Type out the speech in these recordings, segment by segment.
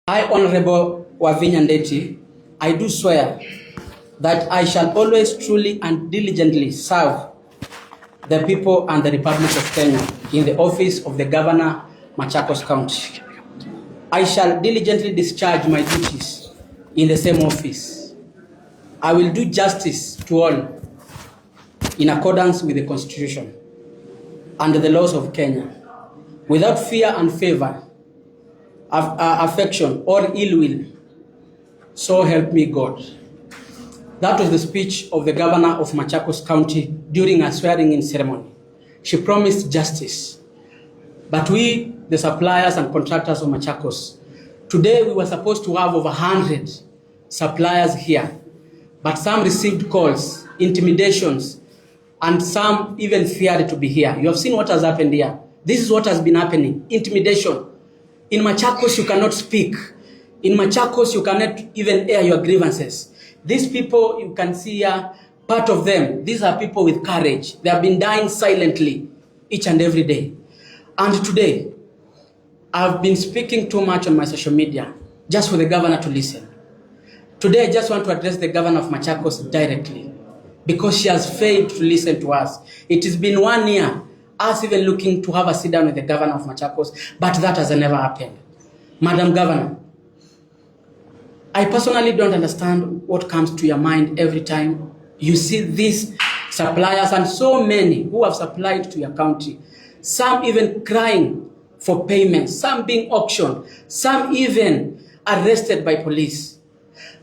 I, Honorable Wavinya Ndeti, I do swear that I shall always truly and diligently serve the people and the Republic of Kenya in the office of the Governor, Machakos County. I shall diligently discharge my duties in the same office. I will do justice to all in accordance with the Constitution and the laws of Kenya, without fear and favor, affection or ill will. So help me God. That was the speech of the governor of Machakos County during a swearing-in ceremony. She promised justice. But we, the suppliers and contractors of Machakos, today we were supposed to have over 100 suppliers here. But some received calls, intimidations, and some even feared to be here. You have seen what has happened here. This is what has been happening. Intimidation. In Machakos, you cannot speak. In Machakos, you cannot even air your grievances. These people you can see here, part of them, these are people with courage. They have been dying silently each and every day. And today, I've been speaking too much on my social media just for the governor to listen. Today, I just want to address the governor of Machakos directly because she has failed to listen to us. It has been 1 year, us even looking to have a sit down with the governor of Machakos, but that has never happened. Madam Governor, I personally don't understand what comes to your mind every time you see these suppliers and so many who have supplied to your county, some even crying for payments, some being auctioned, some even arrested by police.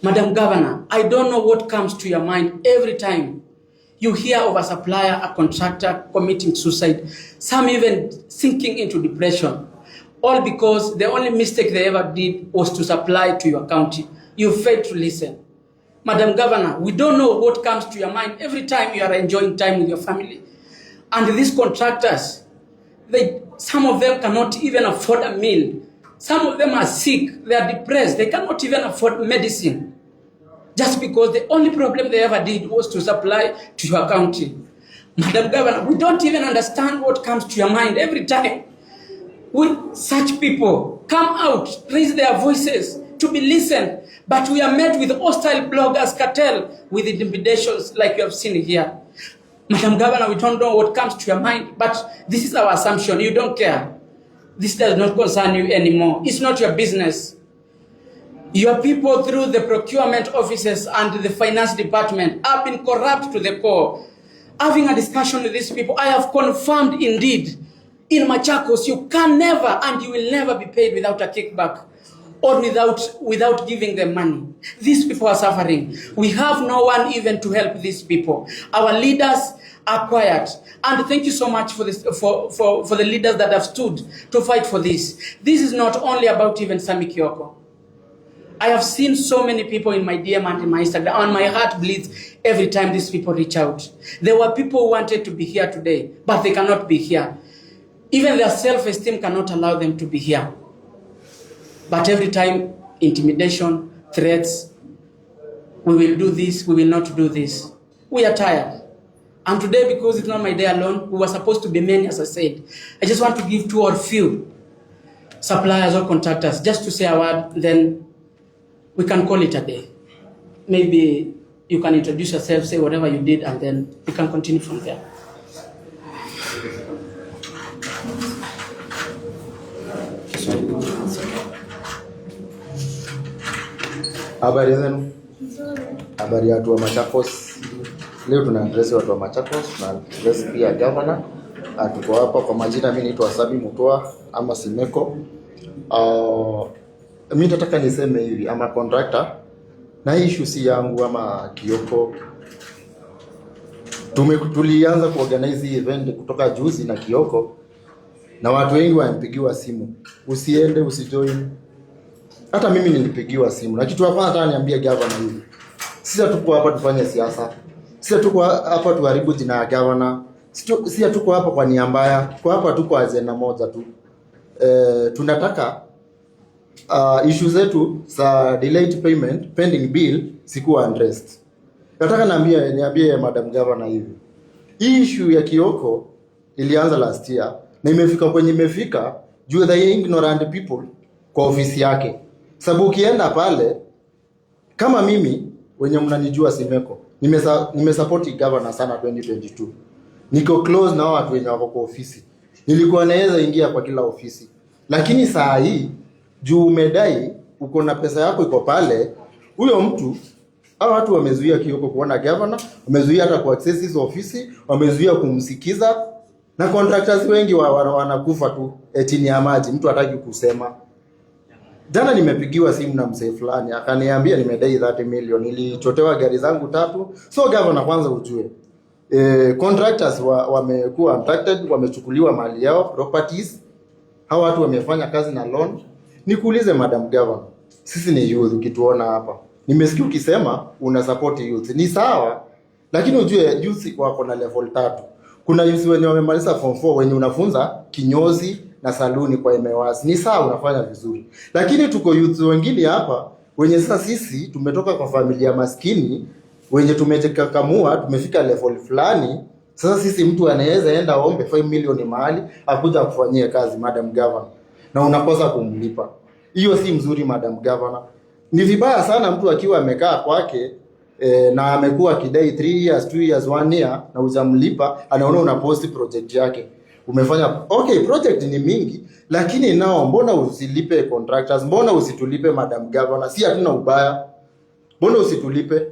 Madam Governor, I don't know what comes to your mind every time you hear of a supplier, a contractor committing suicide, some even sinking into depression, all because the only mistake they ever did was to supply to your county. You failed to listen. Madam Governor, we don't know what comes to your mind every time you are enjoying time with your family. And these contractors, some of them cannot even afford a meal. Some of them are sick, they are depressed, they cannot even afford medicine. Just because the only problem they ever did was to supply to your county. Madam Governor, we don't even understand what comes to your mind every time. We, such people come out, raise their voices to be listened, but we are met with hostile bloggers, cartel, with intimidations like you have seen here. Madam Governor, we don't know what comes to your mind, but this is our assumption. You don't care. This does not concern you anymore. It's not your business. Your people through the procurement offices and the finance department have been corrupt to the core. Having a discussion with these people, I have confirmed indeed, in Machakos, you can never and you will never be paid without a kickback or without giving them money. These people are suffering. We have no one even to help these people. Our leaders are quiet. And thank you so much for the leaders that have stood to fight for this. This is not only about even Sammy Kioko. I have seen so many people in my DM and in my Instagram, and my heart bleeds every time these people reach out. There were people who wanted to be here today, but they cannot be here. Even their self-esteem cannot allow them to be here. But every time, intimidation, threats, we will do this, we will not do this. We are tired. And today, because it's not my day alone, we were supposed to be many, as I said. I just want to give two or few suppliers or contractors just to say a word, then we can call it a day. Maybe you can introduce yourself, say whatever you did, and then we can continue from there. Habari zenu? Habari ya watu wa Machakos. Leo tuna address watu wa Machakos, tuna address pia governor. Tuko hapa kwa majina, mimi naitwa Sabi Mutua ama Simeko. Mimi nataka niseme hivi, ama contractor, na hii issue si yangu ama Kioko. Tulianza kuorganize hii event kutoka juzi na Kioko, na watu wengi wamepigiwa simu, usiende, usijoin. Hata mimi nilipigiwa simu, na kitu hapa nataka niambie governor hivi, sisi hatuko hapa tufanye siasa, sisi hatuko hapa tuharibu jina ya governor, sisi hatuko hapa kwa nia mbaya, tuko hapa tu kwa agenda moja tu. Tunataka issue zetu za delayed payment, pending bill sikuwa addressed. Nataka niambie Madam Governor hivi, hii issue ya Kioko ilianza last year na imefika kwenye imefika juu the ignorant people kwa ofisi yake. Sababu ukienda pale kama mimi wenye mnanijua Simeko, nimesupport governor sana 2022. Niko close na watu wenye wako kwa ofisi. Nilikuwa naweza ingia kwa kila ofisi. Lakini saa hii juu umedai uko na pesa yako iko pale, huyo mtu hao watu wamezuia Kioko kuona governor, wamezuia hata ku access hizo ofisi, wamezuia kumsikiza na contractors wengi wanakufa tu chini ya maji, mtu hataki kusema. Jana nimepigiwa simu na mzee fulani akaniambia nimedai 30 million, nilichotewa gari zangu tatu. So governor, kwanza ujue contractors wamekuwa abducted, wamechukuliwa mali yao properties. Hawa watu wamefanya kazi na loan. Nikuulize Madam Governor, sisi ni youth, ukituona hapa nimesikia ukisema una support youth, ni sawa, lakini ujue youth wako na level tatu. Kuna youth wenye wamemaliza form 4 wenye unafunza kinyozi na saluni kwa MWAS, ni sawa, unafanya vizuri, lakini tuko youth wengine hapa wenye sasa sisi tumetoka kwa familia maskini wenye tumejikakamua, tumefika level fulani. Sasa sisi mtu anaweza enda ombe 5 milioni mahali akuja kufanyia kazi, Madam Governor, na unakosa kumlipa. Hiyo si mzuri, Madam Governor. Ni vibaya sana mtu akiwa amekaa kwake na amekuwa akidai 3 years, 2 years, 1 year na hujamlipa, anaona una post project yake umefanya okay, project ni mingi, lakini nao mbona usilipe contractors? Mbona usitulipe Madam Governor? Si hatuna ubaya, mbona usitulipe?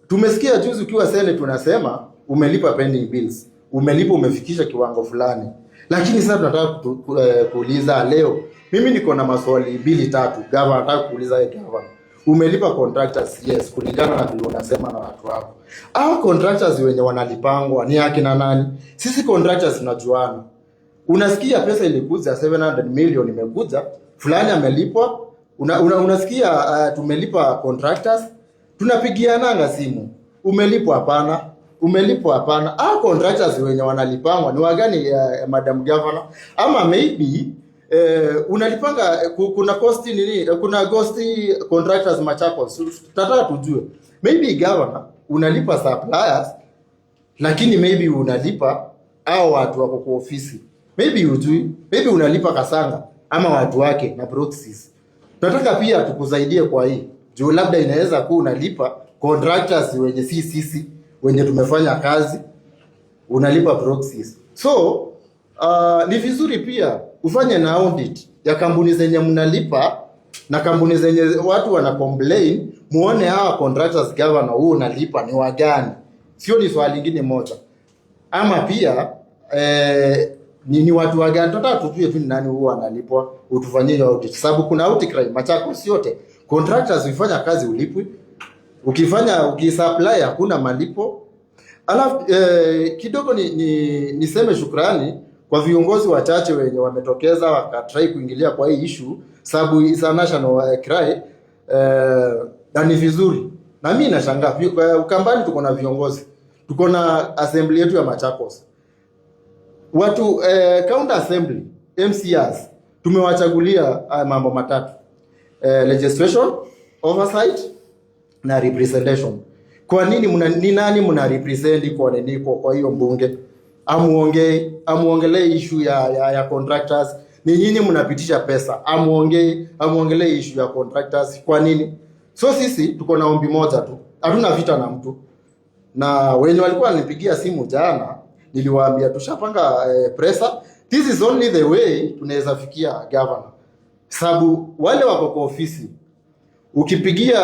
Tumesikia juzi ukiwa Senate unasema umelipa pending bills, umelipa, umefikisha kiwango fulani, lakini sasa tunataka kuuliza leo. Mimi niko na maswali mbili tatu, governor, nataka kuuliza wewe governor, umelipa contractors? Yes, kulingana na vile unasema na watu wako. Hao contractors wenye wanalipangwa ni akina nani? Sisi contractors tunajuana. Unasikia pesa ilikuja 700 million imekuja, fulani amelipwa. Unasikia tumelipa contractors, tunapigiananga simu, umelipwa? Hapana, umelipwa? Hapana. Hao contractors wenye wanalipangwa ni wagani, Madam Governor? Ama maybe unalipanga kuna cost nini, kuna ghost contractors Machakos. Tunataka tujue maybe governor unalipa suppliers, lakini maybe unalipa hao watu wako kwa ofisi, maybe ujui, maybe unalipa Kasanga ama watu wake na proxies. Tunataka pia tukusaidie kwa hii juu labda inaweza kuwa unalipa contractors wenye si sisi wenye tumefanya kazi, unalipa proxies. So ni vizuri pia ufanye na audit ya kampuni zenye mnalipa na kampuni zenye watu wana complain, muone hawa contractors governor huu unalipa ni wagani, sio ni swali lingine moja ama pia ni watu wagani? Tunataka tujue tu ni nani huwa analipwa, utufanyie hiyo audit, sababu kuna outcry Machakos yote contractors ukifanya kazi ulipwi, ukifanya ukisupply hakuna malipo. Alafu kidogo niseme shukrani kwa viongozi wachache wenye wametokeza wakatry kuingilia kwa hii issue, sababu is a national cry na ni vizuri. Na mimi nashangaa Ukambani tuko na viongozi, tuko na assembly yetu ya Machakos, watu county assembly MCAs tumewachagulia mambo matatu legislation, oversight na representation. Kwa nini ni nani mna represent kwa nini kwa hiyo mbunge? Amuongee, amuongelee issue ya contractors. Ni nyinyi mnapitisha pesa, amuongee, amuongelee issue ya contractors. Kwa nini? So sisi tuko na ombi moja tu, hatuna vita na mtu na wenye walikuwa wananipigia simu jana, niliwaambia tushapanga pressure. This is only the way tunaweza fikia governor, sababu wale wako kwa ofisi, ukipigia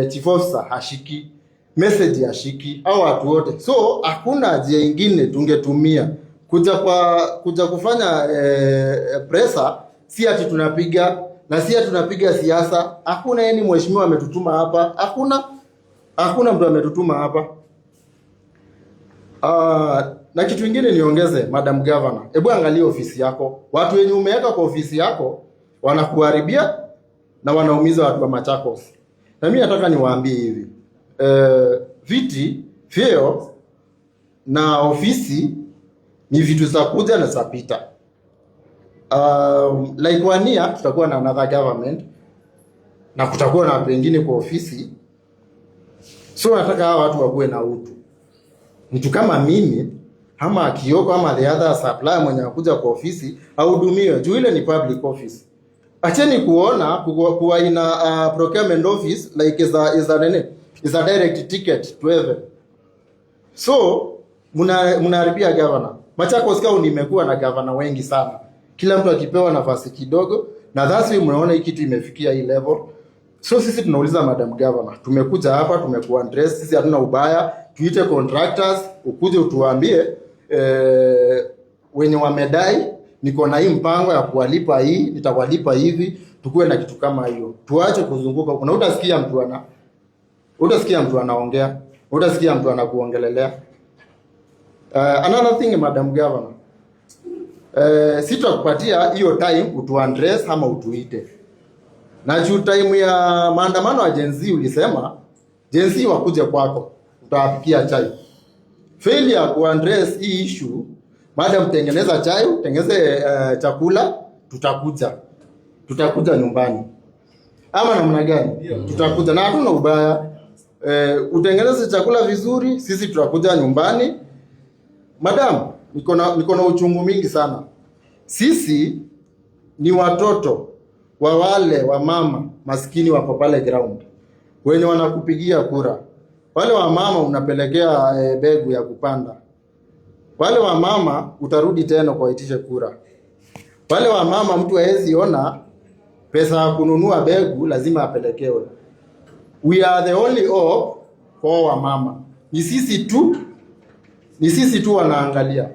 chief officer hashiki message, hashiki au watu wote, so hakuna njia ingine tungetumia kuja kufanya pressure. Si ati tunapiga na si ati tunapiga siasa. Hakuna yani mheshimiwa ametutuma hapa, hakuna mtu ametutuma hapa. Na kitu kingine niongeze, Madam Governor, hebu angalia ofisi yako. Watu wenye umeweka kwa ofisi yako wanakuharibia na wanaumiza watu wa Machakos. Na mimi nataka niwaambie hivi. Viti, vyeo na ofisi ni vitu za kuja na za pita. Like one year tutakuwa na another government na kutakuwa na watu wengine kwa ofisi. So nataka hawa watu wakuwe na utu. Mtu kama mimi ama Kioko ama the other supplier mwenye akuja kwa ofisi ahudumiwe, juu ile ni public office. Acheni kuona kuwa ina procurement office like is a nini, is a direct ticket to heaven. So mnaharibia governor. Machakos County imekuwa na governor wengi sana, kila mtu akipewa nafasi kidogo, na that's why mnaona hii kitu imefikia hii level. So sisi tunauliza Madam Governor, tumekuja hapa tumekuwa address, sisi hatuna ubaya, tuite contractors ukuje utuambie wenye wamedai, niko na hii mpango ya kuwalipa hii, nitawalipa hivi, tukuwe na kitu kama hiyo. Tuache kuzunguka huko, na utasikia mtu anaongea, utasikia mtu anakuongelelea. Another thing, Madam Governor, sitakupatia hiyo time utuaddress ama utuite. Na juu time ya maandamano ya Gen Z ulisema Gen Z wakuje kwako, utawapikia chai. Failure kuaddress hii issue, madam, tengeneza chai, tengeneze chakula, tutakuja. Tutakuja nyumbani. Ama namna gani? Tutakuja na hatuna ubaya. Utengeneze chakula vizuri, sisi tutakuja nyumbani. Madam, niko na uchungu mingi sana. Sisi ni watoto wa wale wa mama maskini wako pale ground wenye wanakupigia kura. Wale wa mama unapelekea begu ya kupanda. Wale wa mama utarudi tena kuwaitisha kura. Wale wa mama mtu hawezi ona pesa ya kununua begu, lazima apelekewe. We are the only hope kwa wamama. Ni sisi tu wanaangalia.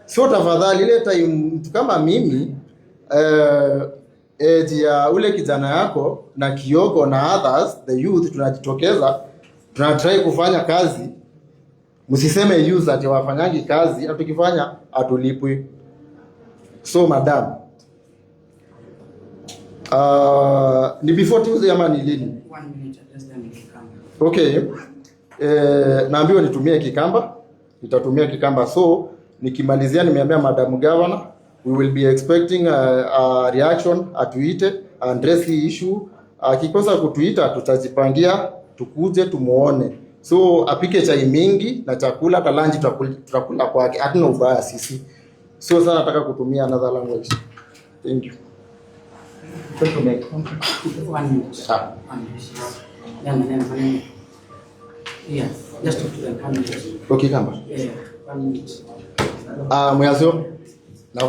So tafadhali, ile time mtu kama mimi age ya ule kijana yako na Kioko na others the youth tunajitokeza, tunatry kufanya kazi. Msiseme youth ati wafanyangi kazi, na tukifanya hatulipwi. So madam, ni before Tuesday ama ni lini? One minute, address them in Kikamba. Okay. Naambiwa nitumie Kikamba, nitatumia Kikamba. So nikimalizia, nimeambia Madam Governor we will be expecting a reaction, atuite address hii issue. Akikosa kutuita, tutajipangia tukuje tumuone. So apike chai mingi na chakula, hata lunch tutakula kwake, hatuna ubaya sisi. So sasa nataka kutumia another language. Thank you. One minute. Ah. One minute. Nena, nena, nena. Yeah, just talk to them. One minute. Okay, Kamba. Yeah, 1 minute. Ah, mwazo. Na